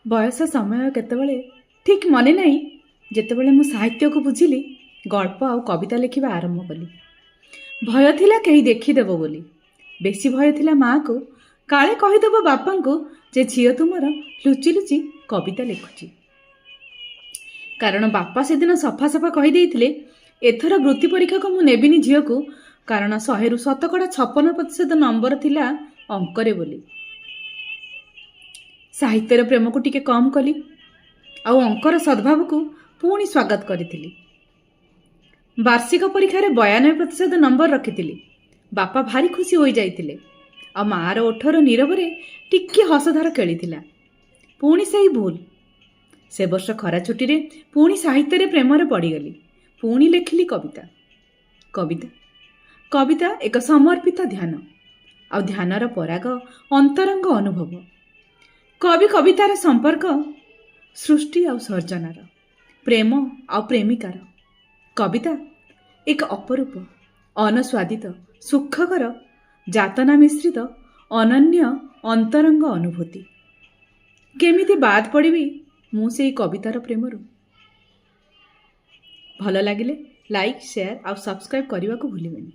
ବୟସ ସମୟ କେତେବେଳେ ଠିକ୍ ମନେ ନାହିଁ, ଯେତେବେଳେ ମୁଁ ସାହିତ୍ୟକୁ ବୁଝିଲି, ଗଳ୍ପ ଆଉ କବିତା ଲେଖିବା ଆରମ୍ଭ କଲି। ଭୟ ଥିଲା କେହି ଦେଖିଦେବ ବୋଲି। ବେଶୀ ଭୟ ଥିଲା ମାଆକୁ, କାଳେ କହିଦେବ ବାପାଙ୍କୁ ଯେ ଝିଅ ତୁମର ଲୁଚି ଲୁଚି କବିତା ଲେଖୁଛି। କାରଣ ବାପା ସେଦିନ ସଫା ସଫା କହିଦେଇଥିଲେ, ଏଥର ବୃତ୍ତି ପରୀକ୍ଷାକୁ ମୁଁ ନେବିନି ଝିଅକୁ, କାରଣ 100ରୁ 56% ନମ୍ବର ଥିଲା ଅଙ୍କରେ ବୋଲି। ସାହିତ୍ୟର ପ୍ରେମକୁ ଟିକେ କମ୍ କଲି ଆଉ ଅଙ୍କର ସଦ୍ଭାବକୁ ପୁଣି ସ୍ୱାଗତ କରିଥିଲି। ବାର୍ଷିକ ପରୀକ୍ଷାରେ 92% ନମ୍ବର ରଖିଥିଲି। ବାପା ଭାରି ଖୁସି ହୋଇଯାଇଥିଲେ ଆଉ ମାଆର ଓଠର ନୀରବରେ ଟିକିଏ ହସଧାର ଖେଳିଥିଲା। ପୁଣି ସେଇ ଭୁଲ। ସେ ବର୍ଷ ଖରା ଛୁଟିରେ ପୁଣି ସାହିତ୍ୟରେ ପ୍ରେମରେ ପଡ଼ିଗଲି। ପୁଣି ଲେଖିଲି କବିତା। କବିତା, କବିତା ଏକ ସମର୍ପିତ ଧ୍ୟାନ ଆଉ ଧ୍ୟାନର ପରାଗ ଅନ୍ତରଙ୍ଗ ଅନୁଭବ। କବି କବିତାର ସମ୍ପର୍କ ସୃଷ୍ଟି ଆଉ ସର୍ଜନାର, ପ୍ରେମ ଆଉ ପ୍ରେମିକାର। କବିତା ଏକ ଅପରୂପ, ଅନସ୍ୱାଦିତ, ସୁଖକର, ଯାତନା ମିଶ୍ରିତ ଅନନ୍ୟ ଅନ୍ତରଙ୍ଗ ଅନୁଭୂତି। କେମିତି ବାଦ ପଡ଼ିବି ମୁଁ ସେଇ କବିତାର ପ୍ରେମରୁ? ଭଲ ଲାଗିଲେ ଲାଇକ୍, ସେୟାର ଆଉ ସବସ୍କ୍ରାଇବ୍ କରିବାକୁ ଭୁଲିବେନି।